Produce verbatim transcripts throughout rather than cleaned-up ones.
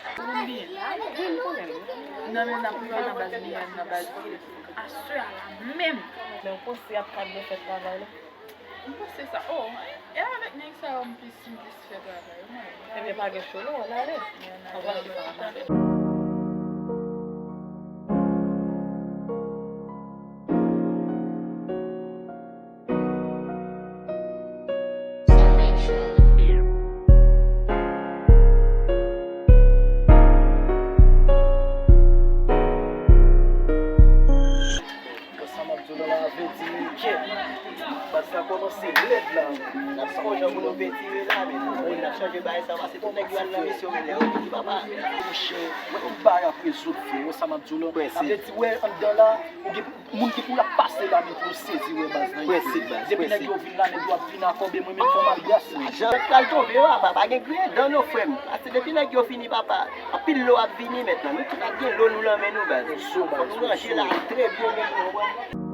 Ou konn byen? Wi, m konnen l. Nan men n ap pran nan baz biyè, nan baz. Aswè a la menm. Men w panse y ap ka byen fè travay la? M panse sa. Oh, e avèk nèg sa yo m plis, m plis fè travay wi mwen. Ebyen, pa gen cho non, ann ale. Ann ale. Ann ale. Sa m ap di w la, vle di kèt. Baz la kòmanse lèd la. N ap sonje pou nou retire la, men n ap chanje bagay sa, paske tout nèg yo al nan misyon, men lè yo vini, papa. Monchè, wè tout bagay ap rezoud, frè. Wè sa m ap di w la. Sa vle di, wè, anndan la, ou gen moun ki pou l ap pase la, men pou yo sezi, wè, baz la. Depi nèg yo vin la, nèg yo ap vin akòbe mwen, menm fè maryaj, men. Jan pral tonbe yo, apa, pa gen griyen dan non, frè m. Paske depi nèg yo vini, papa, anpil lo ap vini mentnan. Nou tout ap gen lo nou nan men nou, baz. Fò nou ranje la trè byen, men nou konprann.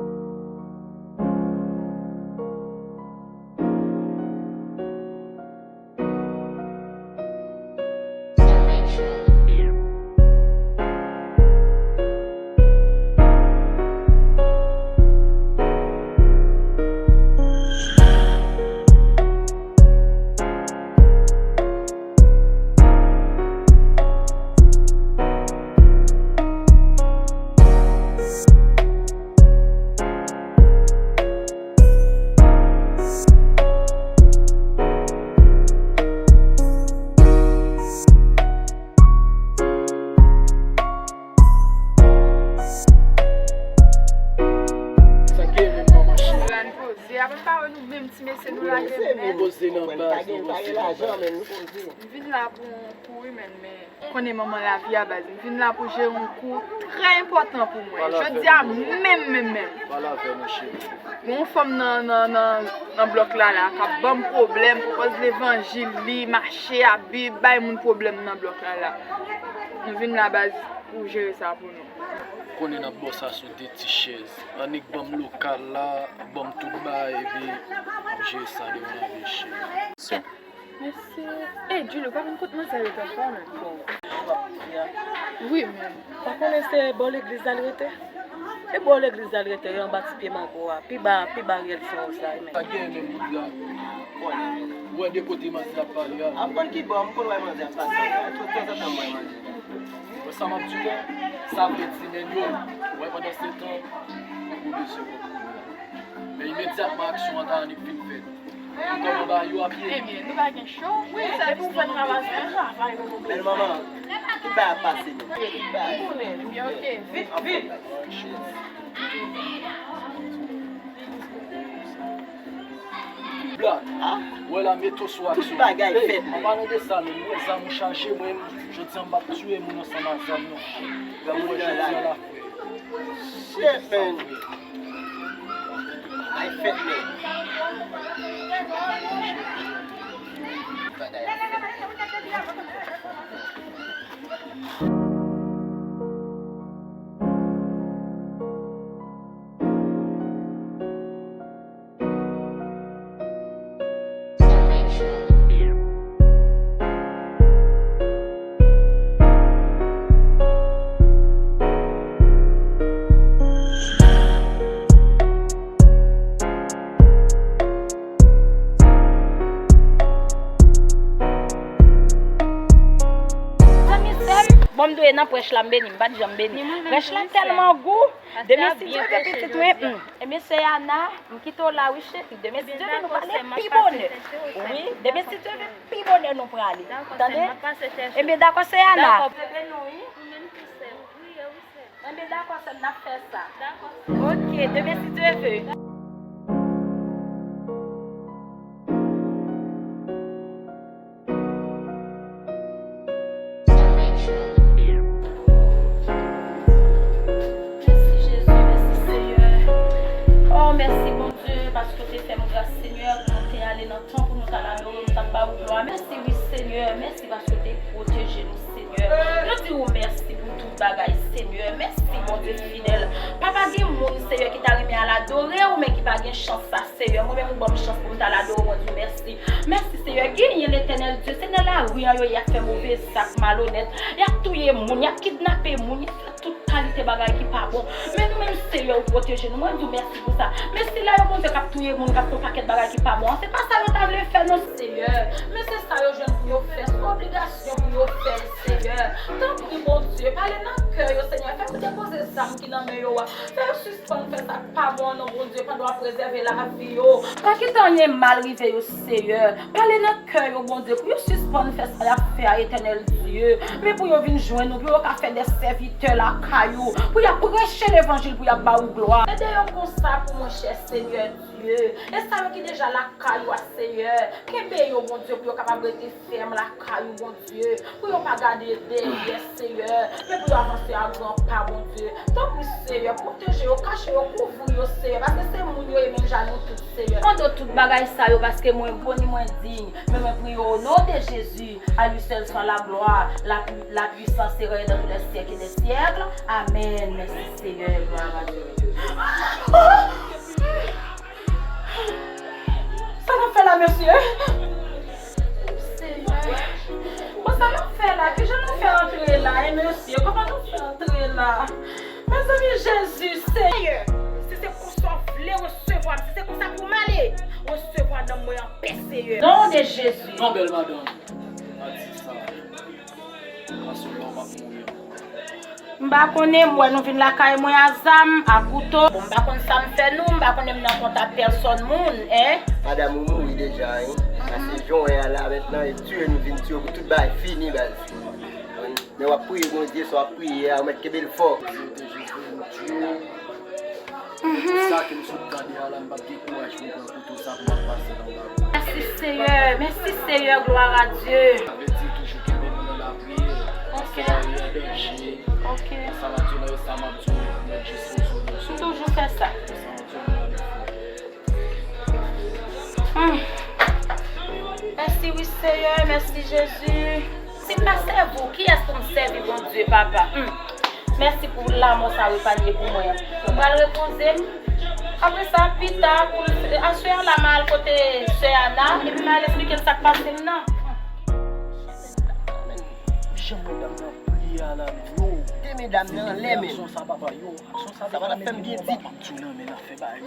Sa gen menm non, monchè. Lan poze, apre m pa wè nou menm ti mesye nou lage men. Poze nan baz, nou poze nan baz. M vin la pou yon kou wi, men, men. Konnen manman lavi a baz. M vin la pou jere yon kou trè enpòtan pou mwen. Jodi a menm, menm, menm. Pale avè m, cheri. Gen yon fanm nan, nan, nan, nan blòk la, la, k ap ban m pwoblèm, pwopòz levanjil, li mache a Bib, bay moun pwoblèm nan blòk la, la. M vin la baz pou jere sa pou nou. Konnen n ap ba w sa sou de ti chèz. Annik ban m lokal la, ban m tout bagay, epi n ap jere sa devan lavi, cheri. Mèsi. Ey, Julie, ou pa konn kot manzè yo t ap pale? Bon. Wi, men. Pa konnen se bò legliz la l rete? E bò legliz la l rete, anba ti pye mango a. Pi ba, pi ba ryèl san sa, men. Pa gen menm bout la. Ou wè de kote manzè ap pale a? A, m konn ki bò, m konn wè manzè ap pase. Tout tanzantan m wè manzè. Wè sa m ap di w la? Sa vle di, men yo, wè pandan se tan, ou bezwen konprann. Men imedyatman aksyon an ta annik fin fèt. Kòman bagay yo ap ye? Ebyen, nou pa gen cho. Wi, se pou fè travay, fè travay nou. Bèl manman, tout bagay ap pase, non. Tout bagay. Ebyen, oke, vit, vit. Blan, wè la, mete w sou aksyon. Tout bagay fèt. An palan de sa menm, mwen zam ou chaje, mwen, jodi a m p ap tiye moun ansanm ak zam, non. Mwen, jodi a la, frè. Shit, man. Ay fèt, men. Zanmi, sè m, bon, m dwe nan prèch la, m beni, m pa t janm beni. Prèch la tèlman gou. Demen, si Dye vle, pitit mwen, hmm. Ebyen, sè Yana, m kite w la, wi, cheri. Demen, si Dye vle, nou pale pi bonè. Wi, demen, si Dye vle, pi bonè nou prale. Tande? Ebyen, dakò, sè Yana. Ebyen, dakò, sè m, n ap fè sa. Oke, demen, si Dye vle. Mèsi, Jezi, mèsi, Senyè. Oh, mèsi, Bondye, paske w te fè m gras, Senyè, pou mwen te ale nan tanp ou, nou t al adore, nou t ap ba ou glwa. Mèsi, wi, Senyè, mèsi paske w te pwoteje nou, Senyè. Nou di ou mèsi pou tout Bagay, Senyè. Mèsi, Bondye fidèl. Papa, gen moun, Senyè, ki ta renmen al adore w, men ki pa gen chans sa, Senyè. Mwen menm, ou ban m chans pou m t al adore w, mwen di w mèsi. Mèsi, Senyè. Genyen, Letènèl Dye, se nan lari an yo ye ap fè move zak, malonèt. Y ap touye moun, y ap kidnape moun, y ap fè tout kalite bagay ki pa bon. Men nou menm, Senyè, ou pwoteje nou. Mwen di w mèsi pou sa. Men sila yo, Bondye, k ap touye moun, k ap fè yon pakèt bagay ki pa bon an, se pa sa yo ta vle fè, non, Senyè. Men se sa yo jwenn pou yo fè. Se yon obligasyon pou yo fè l, Senyè. Tanpri, Bondye, pale nan kè yo, Senyè. Fè yo depoze zam ki nan men yo a. Fè yo sispann fè sa k pa bon an, non, Bondye, pandan w ap prezève lavi yo. Pa kite anyen mal rive yo, Senyè. Pale nan kè yo, Bondye, pou yo sispann fè sa y ap fè a, Etènèl Dye. Men pou yo vin jwenn ou, pou yo ka fè de sèvitè lakay ou, pou y ap preche levanjil, pou y ap ba ou glwa. Ede yo konsa pou mwen, chè Senyè Dye. E sa yo ki deja lakay ou a, Senyè, kenbe yo, Bondye, pou yo kapab rete fèm lakay ou, Bondye. Pou yo pa gade dèyè, Senyè, men pou yo avanse a gran pa, Bondye. Tanpri, Senyè, pwoteje yo, kache yo, kouvri yo, Senyè, paske se moun yo ye, menm jan nou tout, Senyè. Mande w tout bagay sa yo, paske mwen bon ni mwen diy, men mwen priye w o non de Jezi, à lui seul soit la gloire, la pu-, la puissance et règne dans tous les siècles des siècles. Amen. Mèsi, Senyè, glwa a Dye. Sa n ap fè la, mesye? Senyè. Bon, sa n ap fè la? Kijan nou fè antre la, e mesye? Kòman nou fè antre la? Mezanmi, Jezi, Senyè. Si se konsa w vle resevwa m, si se konsa pou m ale, resevwa nanm mwen anpè, Senyè. Non de Jezi. Non, bèl madanm. Pa di sa. Paske w la w p ap mouri ankò. M pa konnen, m wè nou vin lakay mwen a zam, a kouto. Bon, m pa konn sa m fè nou, m pa konnen m nan kontak pèsòn moun, en. Madanm ou mouri deja, en. Sa se jan w wè a la mentnan, e tiye nou vin tiye pou tout bagay fini, baz. Men w ap priye Bondye, sa w ap priye a, ou mèt kenbe l fò. Sa ke m sot tande a la, m p ap gen kouraj pou m pran kouto sa pou m ap pase nan bagay. Mèsi, Senyè. Mèsi, Senyè. Glwa a Dye. Sa vle di toujou kenbe nou nan lapriyè. Ok. Sa yo an danje. Ok. Sa m ap di w la yo, sa m ap di w, mèt jis poze w nan sou. M toujou fè sa. Sa m ap di w nan lefo. Hmm. Mèsi, wi, Senyè. Mèsi, Jezi. Si m pa sèvi w, kiyès pou m sèvi, Bondye, papa? Hmm. Mèsi pou lanmò sa w epanye pou mwen an. Mwen pral repoze m. Apre sa, pita, pou l, aswè a la, m al kote sè Ana, epi m al esplike l sa k pase m nan. Jan medam nan priye a la, yo. De medam nan anlè, men. Aksyon sa, papa, yo. Aksyon sa, sa pa t ap fè m byen ditou. M di w nan men nan fè bagay, yo.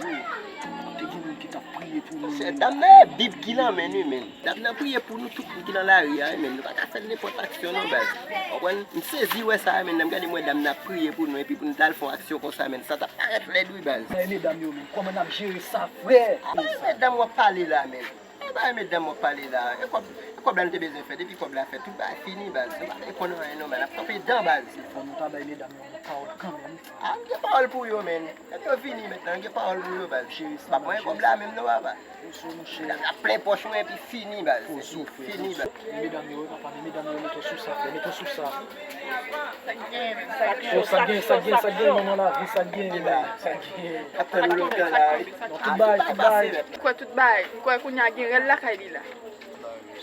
Te gen moun ki t ap priye pou nou. Sè dam nan, e Bib ki nan men nou, men. Dam nan priye pou nou tout moun ki nan lari a, men nou pa ka fè nenpòt aksyon non, baz. Konprann? M sezi wè sa, men lè m gade m wè dam nan ap priye pou nou, epi pou nou t al fè yon aksyon konsa, men sa t ap parèt lèd wi, baz. Bay medam yo, men kòman n ap jere sa, frè? A bay medam w ap pale la, men. A bay medam w ap pale la. E kòb, e kòb la nou te bezwen fè, depi kòb la fèt, tout bagay fini, baz. Nou pa vle konn anyen non, men n ap kanpe dan, baz. Fò nou ta bay medam yo yon pawòl kanmenm. A, m gen pawòl pou yo, men. Lè yo vini mentnan, gen pawòl pou yo, baz. Papa, mwen kòb la menm non, papa. Pozo, monchè. Ap plen pòch mwen epi fini, baz. Pozo, frè, fini, baz. Medam yo, papa, men medam yo, mete w sou sa, frè, mete w sou sa. Yo, sa gen, sa gen, sa gen, manman lavi, sa gen, sa gen. Ap tann ou lontan la, wi. Non, tout bagay, tout bagay. M kwè tout bagay, m kwè kounye a gen rèl lakay li la.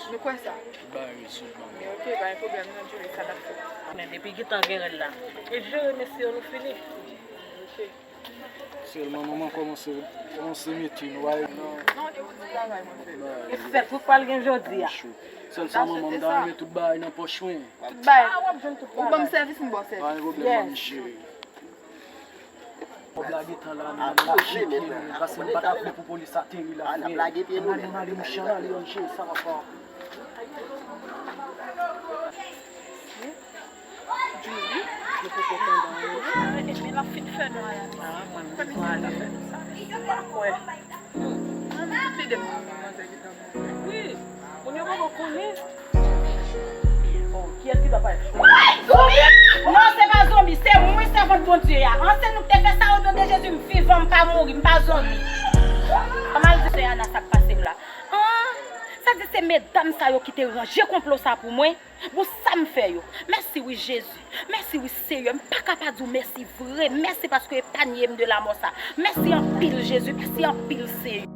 Nou kwè sa. Tout bagay rezoud, manman. Men ok, pa gen pwoblèm non, Julie, sa n ap fè. Men depi gentan gen rèl la. E jere mesye yo, nou fini. Ok. Sèlman manman kòmanse, kòmanse mete nou ay nan. Non, e ou di bagay mwen fè. E fèt wi pral gen jodi a. Sèl sa manman m ta renmen tout bagay nan pòch mwen. Tout bagay. Ou ban m sèvis, m ba w sèvis. Pa gen pwoblèm, manmi cheri. Kòb la gentan la, men n ap lage pye nou, men paske m pa t ap vle pou polis ateri la, frè. Ann ale, ann ale, monchè, ann ale, ann jere sa, papa. Julie, nou poko tande anyen non. Ebyen, l ap fin fè nou anyen. Ah, mwen menm, mwen ale. Sa, m pa kwè. Mwen menm, tout lide m nan men manzè gentan mouri. Wi, moun yo poko konnen. Oh, kiyès ki t ap pale? Woy! Zonbi! Non, se pa zonbi, se mwen, sèvant Bondye a. An, se nou ki te fè sa, o non de Jezi, m vivan, m pa mouri, m pa zonbi. An, m al di sè Ana sa k pase m la. An, sa di se medam sa yo ki te ranje konplo sa pou mwen? Bon, sa m fè yo? Mèsi wi, Jezi. Mèsi wi, Seyè. M pa ka pa di w mèsi vre. Mèsi paske w epanye m de lanmò sa. Mèsi anpil, Jezi. Mèsi anpil, Seyè.